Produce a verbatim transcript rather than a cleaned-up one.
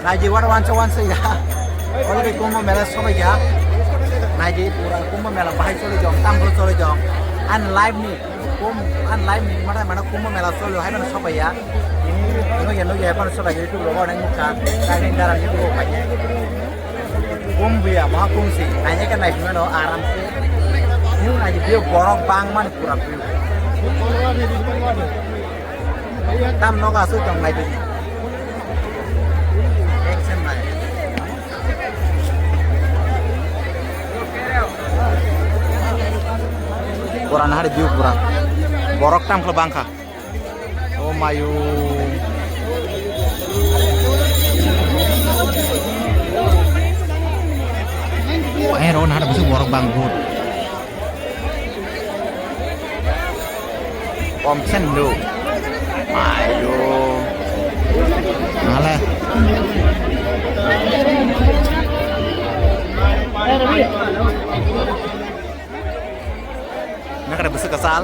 Naidi, what, wansa wansa ya. Already Kumbh Mela sobai ya. Naidi, pura Kumbh Mela bahai choli jong, tambo choli jong. An live ni, Kumbh, an live ni, mana, mana Kumbh Mela choli, hai mana sobai ya. Ini, ini ya, ini ya, mana sobai ya, itu logo nang muka, kain darah itu logo banyak. Kumbh ya, maha Kumbh si, naikhe naiphimano aram se. Ini naidi, dia borok bang man pura view. Tam nogo aswk tong nai bini. Action nai. Pura nahari view pura. Borok tam khe bangkha. O mayu. Wah, eh, ro nahari bisi borok bang but. Om sen do. Ayo. Nale. Nakare besok kesal.